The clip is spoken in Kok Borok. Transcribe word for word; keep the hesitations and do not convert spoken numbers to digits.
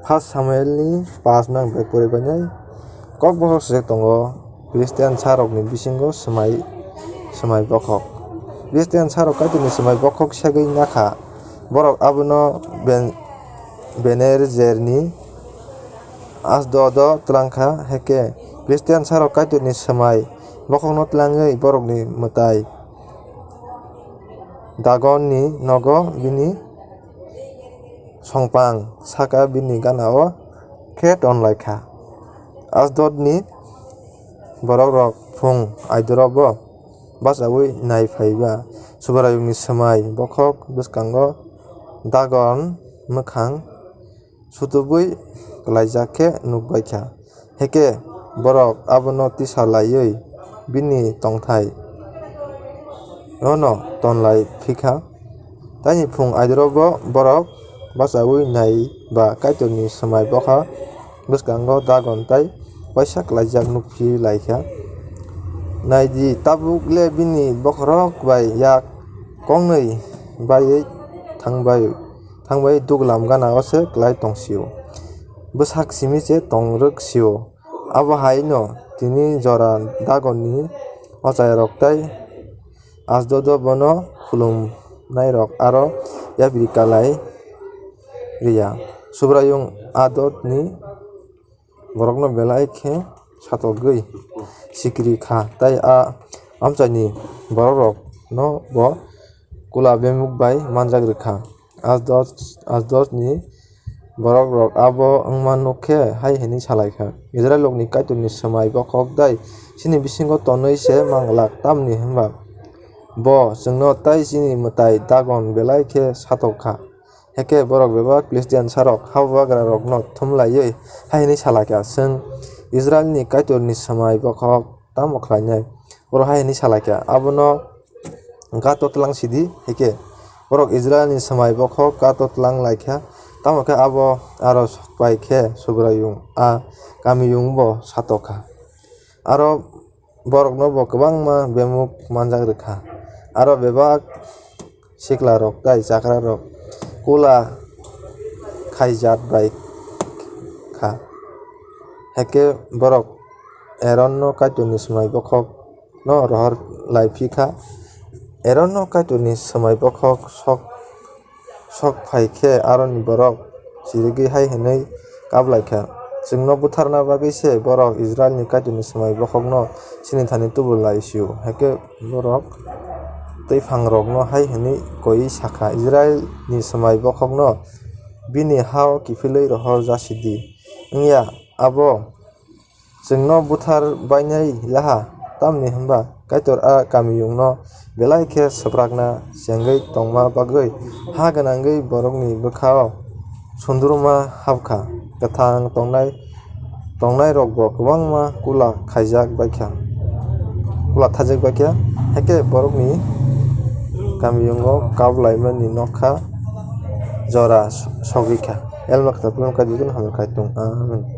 First Samuelni pash nang bai poribainai. Kokbohor se tongo Philistine sarokni bisingo swmai, swmai bokhok. Philistine sarok Kaitorni swmai bokhok segwi nakha. Borok abono Ben-, Bener Jerni Asdodo twlangkha, heke Philistine sarok Kaitorni swmai bokhokno twlangwi borokni mwtai Dagonni nogo bini songpang saka bini gana-o khe tonlai kha. Asdodni borokrok phung aidorobo bachaui nai phai ba, Subraiyungni swmai bokhok bwskango Dagon mwkhang sutubui klaijak khe nuk bai kha. Heke borok abono tisa laiwi bini tongthai ono tonlai phi kha. Taini phung aidorobo borok bachaui nai ba Kaitorni swmai bokha bwskango Dagon tai waisa klaijak nuk phi lai kha. Nai di, tabuk le bini bokhorok bai yak kongnwi baiwi thangbai, thangbai duglam gana-o se klai tong sio. Bwsak simi se tong rwk sio. Abo hai no tini jora Dagonni ochairok tai Asdodo bono khulumnairok aro yapri kalai riya. Subraiyung Asdodni borokno belai khe satokgwi sikiri kha, tai a amchaini borokrokno bo kula bemuk bai manjak rwkha. Asdod, Asdodni borokrok abo wngma nuk khe hai hwnwi sa lai kha, Israilrokni Kaitorni swmai bokhok dai chini bisingo tonwi se mang glak, tamni hwn ba bo chwngno tai chini mwtai Dagon belai khe satok kha. Heke borok bebak Philistine sarok habugrarokno thum laiwi hai hwnwi sa lai kha, "Chwng Israilni Kaitorni swmai bokhok tamo khlainai?" Borok hai hwnwi sa lai kha, "Abono Gato twlang sidi." Heke borok Israilni swmai bokhok Gato twlang lai kha, tamo khe abo aro sok pai khe Subraiyung a kamiyungbo satok kha. Aro borokno bo kwbangma bemuk manjak rwkha. Aro bebak siklarok tai chakrarok kula khaijak bai kha. Heke borok Eronno Kaitorni swmai bokhokno rohor lai phi kha. Eronno Kaitorni swmai bokhok sok sok phai khe Aronni borok chirigwi hai hwnwi kap lai kha, "Chwngno butharna bagwi se borok Israilni Kaitorni swmai bokhokno chini thani tubu lai sio." Heke borok twiphangrokno hai hwnwi koiwi sa kha, "Israilni swmai bokhokno bini ha-o kiphilwi rohor ja sidi, wngya abo chwngno buthar bainai laha, tamni hwnba Kaitor a kamiyungno belai khe swprakna chengwi tongma bagwi ha gwnangwi borokni bwkha-o sundruma hap kha, kwthang tongnai, tongnairokbo kwbangma kula khaijak bai kha, kula thajak bai kha, heke borokni kamiyungo kap laimani nokha jora sogwi kha." Elma kwthar Kaitor jotono hamya khai tong. Amen.